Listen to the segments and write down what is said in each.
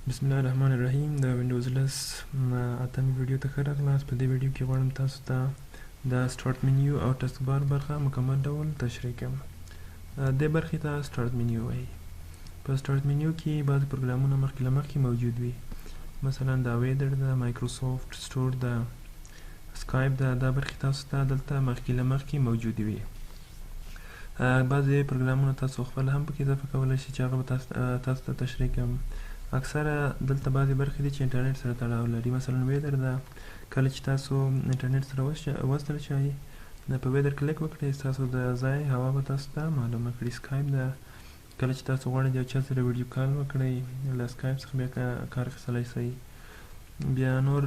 بسم الله الرحمن الرحیم. د وینډوز 10 اتمې ویډیو ته ښه راغلاست. په دې ویډیو کې غواړم تاسو ته د start menu او taskbar برخه مکمل ډول تشریح کړم. دې برخې ته start menu وایي. په start menu کې بعضې پروګرامونه مخکې له مخکې موجود وي، مثلا دا weather ده، Microsoft Store ده، سکایپ ده. دا برخې تاسو ته دلته مخکې له مخکې موجودې وي. بعضې پروګرامونه تاسو خپله هم پکې اضافه کولی شئ چې هغه به تاسو ته تشریح کړم. اکثره دلته بعضې برخې دي چې انټرنیټ سره تړاو لري، مثلا weather ده. کله چې تاسو انټرنیټ سره وصل شئ، په weather کلیک وکړئ، ستاسو د ځای هوا به تاسو ته معلومه کړي. سکایپ ده، کله چې تاسو غواړئ د یو چا سره video call وکړئ، له سکایپ څخه بیا کار اخیستلی شئ. بیا نور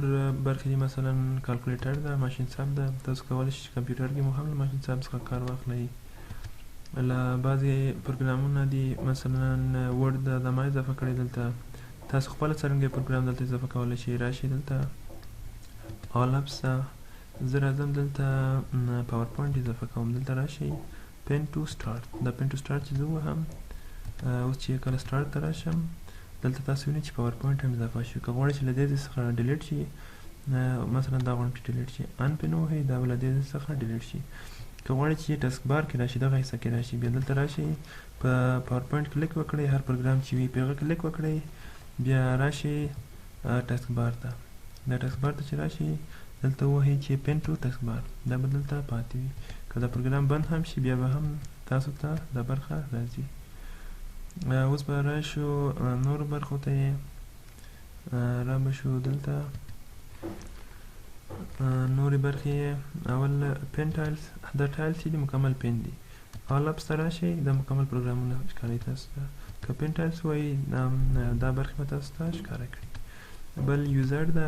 برخې دي، مثلا calculator ده، ماشین حساب ده. تاسو کولی شئ چې کمپیوټر کې مو هم له ماشین حساب څخه کار واخلئ. له بعضې پروګرامونه دي، مثلا Word ده، دا ما اضافه کړی. دلته تاسو خپله څرنګه پروګرام دلته اضافه کولی شئ. راشئ دلته all apps ته، زه راځم دلته PowerPoint اضافه کوم. دلته راشئ pin to start، دا pin to start چې زه ووهم، اوس چې کله start ته راشم، دلته تاسو وینئ چې PowerPoint هم اضافه شو. که غواړئ چې له دې ځای څخه delete شي، مثلا دا غواړم چې delete شي، unpin ووهئ، دا به له دې ځای څخه delete شي. که غواړئ چې taskbar کې راشي، دغه حصه کې راشي، بیا دلته راشئ په PowerPoint کلیک وکړئ، هر پروګرام چې وي په هغه کلیک وکړئ، بیا راشئ taskbar ته. دا taskbar ته چې راشئ، دلته ووهئ چې pin to taskbar، دا به دلته پاتې وي. که دا پروګرام بند هم شي، بیا به هم تاسو ته دا برخه راځي. اوس به راشو نورو برخو ته یې را به شو. دلته نورې برخې یې اول pin tiles، دا tiles چې دي مکمل pin دي. all apps ته راشئ، دا مکمل پروګرامونه ښکاروي تاسو ته. که pin tiles وایي، دا برخې به تاسو ته ښکاره کړي. بل user ده،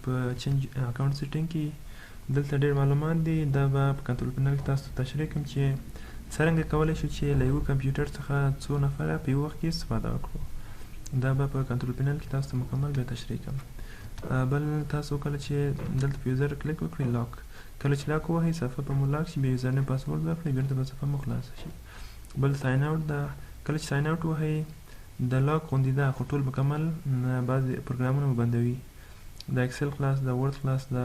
په change account setting کې دلته ډېر معلومات دي. دا به په control panel کې تاسو ته تشریح کړم چې څرنګه کولی شو چې له یوه کمپیوټر څخه څو نفره په یو وخت کې استفاده وکړو. دا به په control panel کې تاسو ته مکمل بیا تشریح کړم. بل تاسو کله چې دلته په user کلیک وکړئ، lock، کله چې lock ووهئ، صفحه به مو lock شي. بیا username password ورکړئ، بیرته به صفحه مو خلاصه شي. بل sign out ده، کله چې sign out ووهئ، د lock غوندې ده، خو ټول مکمل بعضې پروګرامونه مو بندوي. د Excel خلاص ده، Word خلاص ده،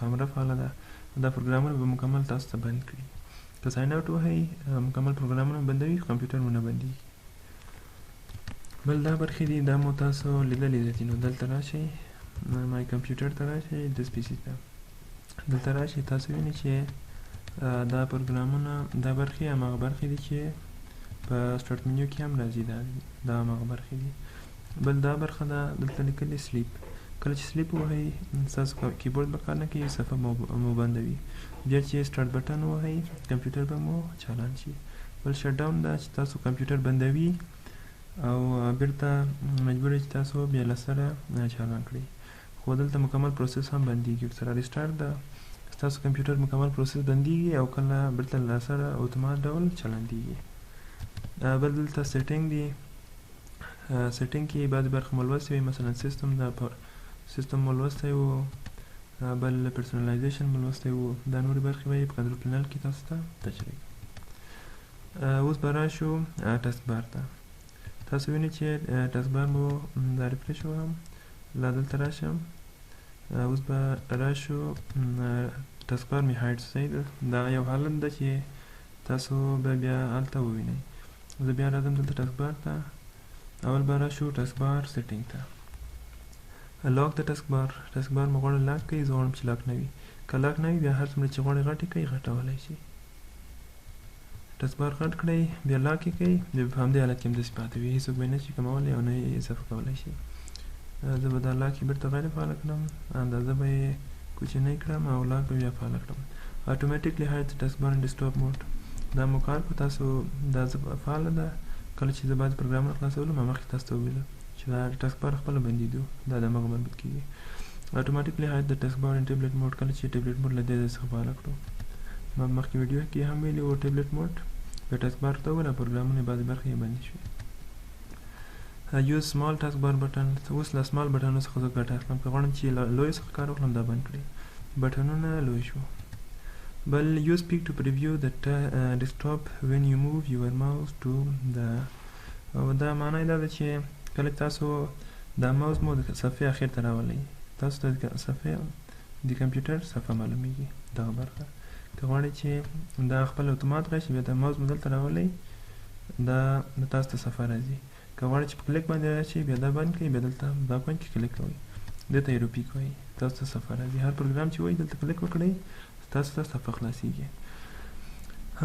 کامره فعاله ده، دا پروګرامونه به مکمل تاسو ته بند کړي. که sign out ووهئ، مکمل پروګرامونه بندوي، کمپیوټر مو نه بندیږي. بل دا برخې دي، دا مو تاسو لیدلې دي. نو دلته راشئ my computer ته راشئ، This PC ته دلته راشئ، تاسو وینئ چې دا پروګرامونه، دا برخې هماغه برخې دي چې په start menu کې هم راځي. دا هماغه برخې دي. بل دا برخه ده، دلته لیکلي sleep. کله چې sleep ووهئ، ستاسو کیبورډ به کار نه کوي، صفحه مو بنده وي. بیا چې start button ووهئ، کمپیوټر به مو چالان شي. بل shut down ده چې تاسو کمپیوټر بندوي او بیرته مجبور چې تاسو بیا له سره چالان کړئ، خو دلته مکمل process هم بندیږي ورسره. restart ده، ستاسو کمپیوټر مکمل process بندیږي او کله بیرته له سره اتومات ډول چلاندیږي. بل دلته setting دی. setting کې بعضې برخې مو لوستې وي، مثلا سیستم ده، سیستم مو لوستی و، بل personalization مو لوستی و. دا نورې برخې به یې په control panel کې تاسو ته تشریح. اوس به راشو taskbar ته. تاسو وینئ چې taskbar مو دا refresh وهم، لا دلته راشم. اوس به راشو taskbar مې hide صحیح ده. دا یو حالت ده چې تاسو به بیا هلته ووینئ. زه بیا راځم دلته taskbar ته. اول به راشو taskbar setting ته. lock د taskbar، taskbar مو غواړئ lock کړئ، زه غواړم چې lock نه وي. که lock نه وي، بیا هر څومره چې غواړئ غټ یې کړئ، غټولی شئ. taskbar غټ کړئ، بیا lock یې کړئ، بیا په همدې حالت کې همداسې پاتې وي، هېڅوک به یې نه شي کمولی او نه یې اضافه کولی شي. زه به دا lock یې بیرته غیر فعاله کړم، اندازه به یې کوچنۍ کړم او lock به بیا فعاله کړم. automatically hide taskbar in desktop mode، دا مو کار کړو تاسو. دا فعاله ده. کله چې زه بعضې پروګرامونه خلاصولم، ما مخکې تاسو ته وویل چې دا taskbar خپله بندېدو، دا د همغه مربوط کېږي. automatically hide the taskbar in tablet mode، کله چې tablet mode له دې ځای څخه فعاله کړو، ما مخکې ویډیو کې هم ویلي وو، tablet mode بیا taskbar ته وګوره، پروګرامونه بعضې برخې یې بندې شوې. use small taskbar button، اوس له small بټنونو څخه زه ګټه اخلم. که غواړم چې له لوی څخه کار واخلم، دا بند کړئ، بټنونه لوی شو. بل use peek to preview the desktop when you move your mouse to the، او دا معنی دا ده چې کله تاسو دا ماوس مو د صفحې اخر ته راولئ، تاسو ته د صفحې د کمپیوټر صفحه معلومیږي دغه برخه. که غواړئ چې دا خپل اتومات راشي، بیا دا ماوس مو دلته راولئ، دا تاسو ته صفحه راځي. که غواړئ چې په کلیک باندې راشي، بیا دا بند کړئ، بیا دلته دا پوینټ کې کلیک کوئ، دې ته ایروپیک وایي، تاسو ته صفحه راځي. هر پروګرام چې وایي دلته کلیک وکړئ، تاسو ته صفحه خلاصیږي.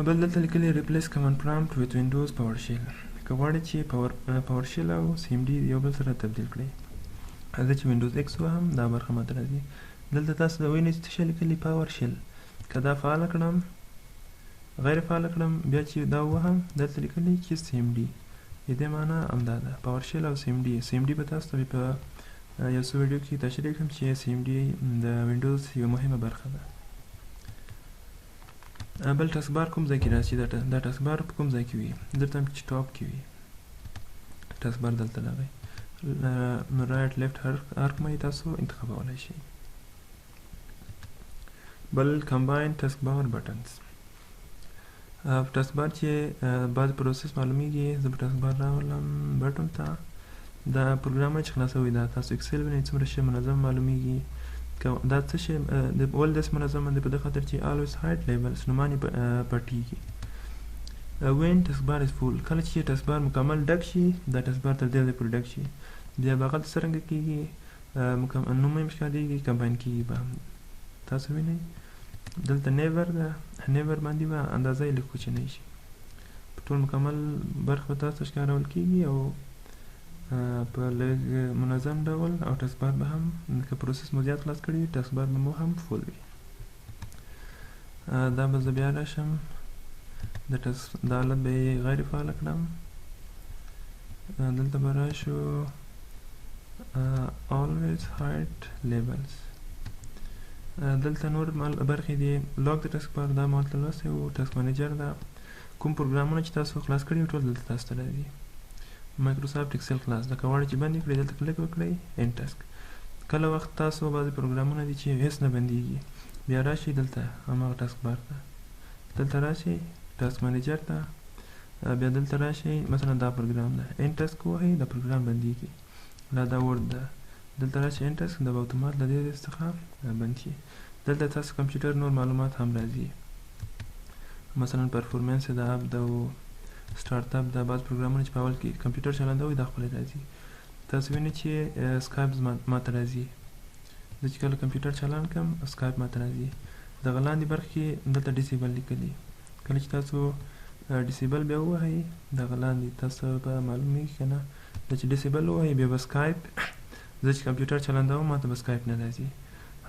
بل دلته لیکلي replace command prompt with Windows PowerShell. که غواړئ چې PowerShell او CMD یو بل سره تبدیل کړئ، زه چې Windows X وهم دا برخه ماته راځي. دلته تاسو وینئ چې څه شی لیکلي PowerShell. که دا فعاله کړم، غیر فعاله کړم، بیا چې دا ووهم دلته لیکلي چې CMD، د دې معنا همدا ده PowerShell او CMD. CMD به تاسو ته په یو څو ویډیو کې تشریح کړم چې CMD د وینډوز یوه مهمه برخه ده. بل taskbar کوم ځای کې راشي، دا taskbar په کوم ځای کې وي؟ دلته هم چې top کې وي taskbar دلته راغی. نو right left هر کومه یې تاسو انتخابولی شئ. بل combine taskbar buttons. په taskbar چې بعضې process معلومیږي، زه په taskbar راولم button ته، دا پروګرامونه چې خلاصوي دا تاسو Excel وینئ څومره ښه منظم معلومیږي. که دا څه شی ولې داسې منظم دی؟ په دې خاطر چې always hide labels نومان یې پټیږي. When taskbar is full، کله چې taskbar مکمل ډک شي، دا taskbar تر دې ځایه پورې ډک شي، بیا به هغلته څرنګه کیږي، نوم یې ښکارېږي، combine کیږي به هم. تاسو وینئ دلته never ده، never باندې به اندازه یې لږ کوچنۍ شي، په ټول مکمل برخه به تاسو ته ښکارول کیږي او په لږ منظم ډول. او taskbar به هم که process مو زیات خلاص کړي، taskbar به مو هم full وي. دا به زه بیا راشم د دا حالت به یې غیر فعاله کړم. دلته به راشو always hide labels. دلته نور برخې دي، lock the taskbar دا مو هلته لوستی و، task manager ده، کوم پروګرامونه چې تاسو خلاص کړي ټول دلته تاسو ته راځي. Microsoft Excel خلاص ده، که غواړئ چې بند یې کړئ دلته کلیک وکړئ end task. کله وخت تاسو بعضې پروګرامونه دي چې هېڅ نه بندیږي، بیا راشئ دلته هماغه taskbar ته، دلته راشئ task manager ته، بیا دلته راشئ مثلا دا پروګرام ده، end task ووهئ، دا پروګرام بندیږي. لا دا Word ده، دلته راشئ end task، دا به اتومات له دې څخه بند شي. دلته تاسو کمپیوټر نور معلومات هم راځي، مثلا performance د app ده او start up ده، بعض پروګرامونه چې په اول کې کمپیوټر چلندوي دا خپله راځي. تاسو وینئ چې Skype ماته راځي، زه چې کله کمپیوټر چلان کړم Skype ماته راځي. دغه لاندې برخې کې دلته disable لیکلي، کله چې تاسو disable بیا ووهئ دغه لاندې تاسو به معلومیږي که نه، دا چې disable ووهئ بیا به Skype، زه چې کمپیوټر چلندوم ماته به Skype نه راځي.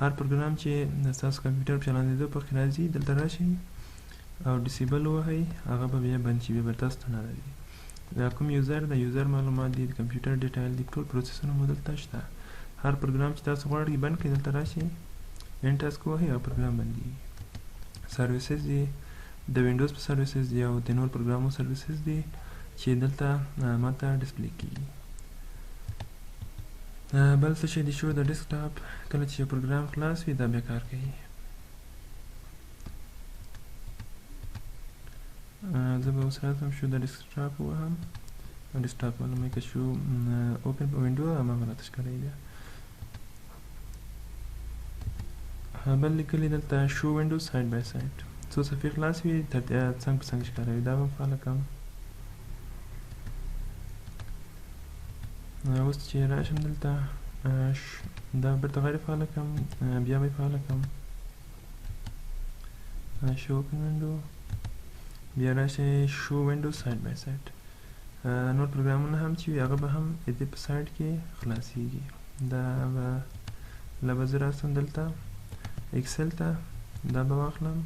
هر پروګرام چې ستاسو کمپیوټر په چلندېدو پکې راځي دلته راشئ او disable ووهئ، هغه به بیا بند شي، بیا به تاسو ته نه راځي. دا کوم user د user معلومات دي، د کمپیوټر detail دي، ټول پروسسونه مو دلته شته. هر پروګرام چې تاسو غواړئ بند کړئ دلته راشئ end task ووهئ او پروګرام بندیږي. services دي، د وینډوز په services دي او د نور پروګرامو services دي چې دلته ماته display کیږي. بل څه شی دي show the desktop، کله چې یو پروګرام خلاص وي دا بیا کار کوي. زه به اوس راتلم show the desktop ووهم، desktop معلوموي که show open window هماغه راته ښکاروي. بیا بل لیکلي دلته show window side by side، څو صفحې خلاص وي څنګ په څنګ ښکاروي، دا به هم فعاله کړم. اوس چې راشم دلته دا بیرته غیر فعاله کړم، بیا به یې فعاله کړم show open window، بیا راشئ show window side by side. نور پروګرامونه هم چې وي هغه به هم د دې په side کې خلاصیږي. دا به له به زه راسم دلته Excel ته، دا به واخلم،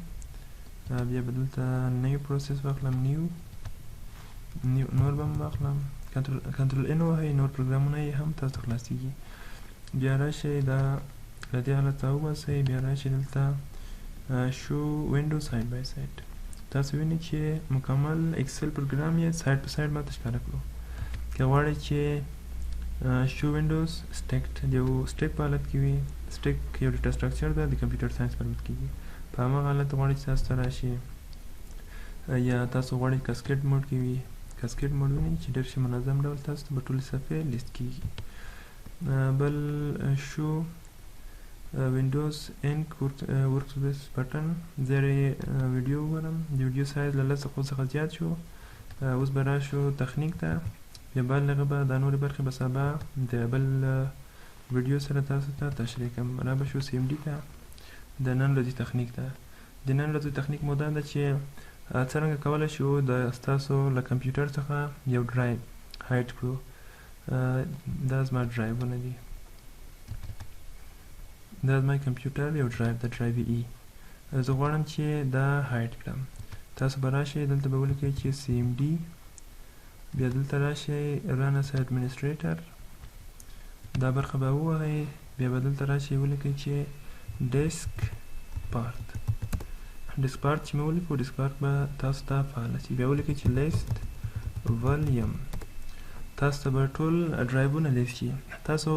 بیا به دلته new process واخلم، new نور به هم واخلم، control N ووهئ، نور پروګرامونه یې هم تاسو ته خلاصیږي. بیا راشئ دا له دې حالته وباسئ، بیا راشئ دلته show window side by side، تاسو وینئ چې مکمل Excel پروګرام یې side په side ماته ښکاره کړو. که غواړئ چې show windows stacked د یو stack په حالت کې وي، stack یو data structure ده د computer science مربوط کیږي، په هماغه حالت غواړئ چې تاسو ته راشي، یا تاسو غواړئ cascade mode کې وي، cascade mode وینئ چې ډېر ښه منظم ډول تاسو ته به ټولې صفحې لیست کیږي. بل show Windows Ink workspace button. زه یې ویډیو وګورم. د ویډیو سایز له 10 دقیقو څخه زیات شو. اوس به راشو تخنیک ته، بیا بل هغه به دا نورې برخې به سبا د بل ویډیو سره تاسو ته تشریح کړم. را به شو CMD ته، د نن ورځې تخنیک ته. د نن ورځې تخنیک مو دا ده چې څرنګه کولی شو د ستاسو له کمپیوټر څخه یو drive hide کړو. دا زما ډرایوونه دي، دا زما کمپیوټر یو drive د drive E. زه غواړم چې دا hide کړم. تاسو به راشئ دلته به ولیکئ چې CMD، بیا دلته راشئ run as administrator، دا برخه به ووهئ. بیا به دلته راشئ ولیکئ چې diskpart. diskpart چې مې ولیکو diskpart به تاسو ته فعاله شي. بیا ولیکئ چې list volume، تاسو ته به ټول ډرایوونه لیست شي. تاسو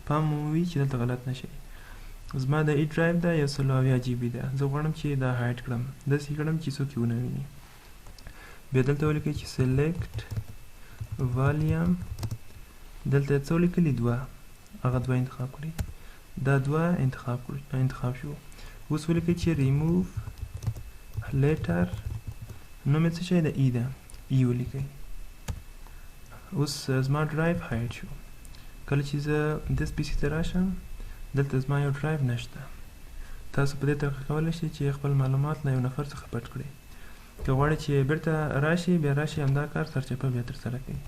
پام مو وي چې دلته غلط نه شئ. زما د E drive ده 170 GB ده، زه غواړم چې دا hide کړم، داسې کړم چې څوک یې ونه ویني. بیا دلته ولیکئ چې select volume، دلته څه ولیکلي دوه، هغه دوه انتخاب کړئ. دا دوه انتخاب شو. اوس ولیکئ چې ریموو لیټر، نوم یې څه شی ده؟ E ده، E ولیکئ. اوس زما drive hide شو. کله چې زه This PC ته راشم دلته زما یو drive نشته. تاسو په دې طریقه کولی شئ چې خپل معلومات له یو نفر څخه پټ کړئ. که غواړئ چې بیرته راشي بیا راشي همدا کار سرچپه بیا ترسره کړئ.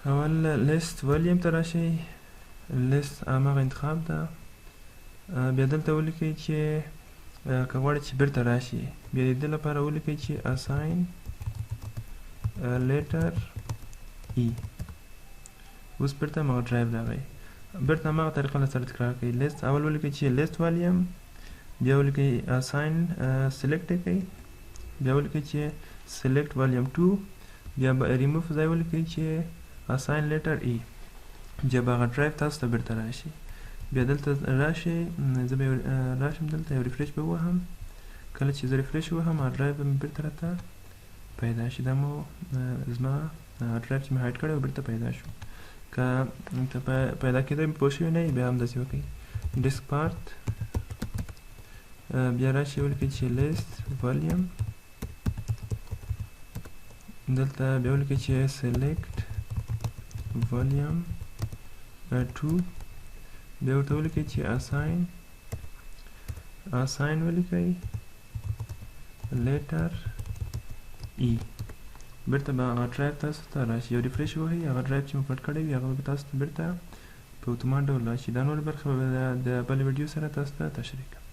اول list volume ته راشئ، لیست هماغه انتخاب ده. بیا دلته ولیکئ چې که غواړئ چې بیرته راشي بیا د دې لپاره ولیکئ چې assign letter E. اوس بیرته هماغه ډرایو راغی. بیرته هماغه طریقه له سره تکرار کړئ. لیست اول ولیکئ چې list volume، بیا ولیکئ assign select یې کړئ، بیا ولیکئ چې select volume 2، بیا به ریموف ځای ولیکئ چې assign letter E. بیا به هغه ډرایو تاسو ته بیرته راشي. بیا دلته راشئ، زه به راشم دلته یو refresh به ووهم. کله چې زه refresh ووهم هغه ډرایو به مې بیرته راته پیدا شي. دا مو زما ډرایو چې مې hide کړی و بیرته پیدا شو. که پیدا کېدی پوه شوي نه یئ بیا هم داسې وکړئ. diskpart، بیا راشئ ولیکئ چې list volume، دلته بیا ولیکئ چې select volume 2، بیا ورته ولیکئ چې assign ولیکئ letter E. بیرته به هغه ډرایو تاسو ته راشي. یو refresh ووهئ، هغه ډرایو چې مو پټ کړی وي هغه به تاسو ته بیرته په اتومات ډول راشي. دا نورې برخې به د بلې ویډیو سره تاسو ته تشریح کړم.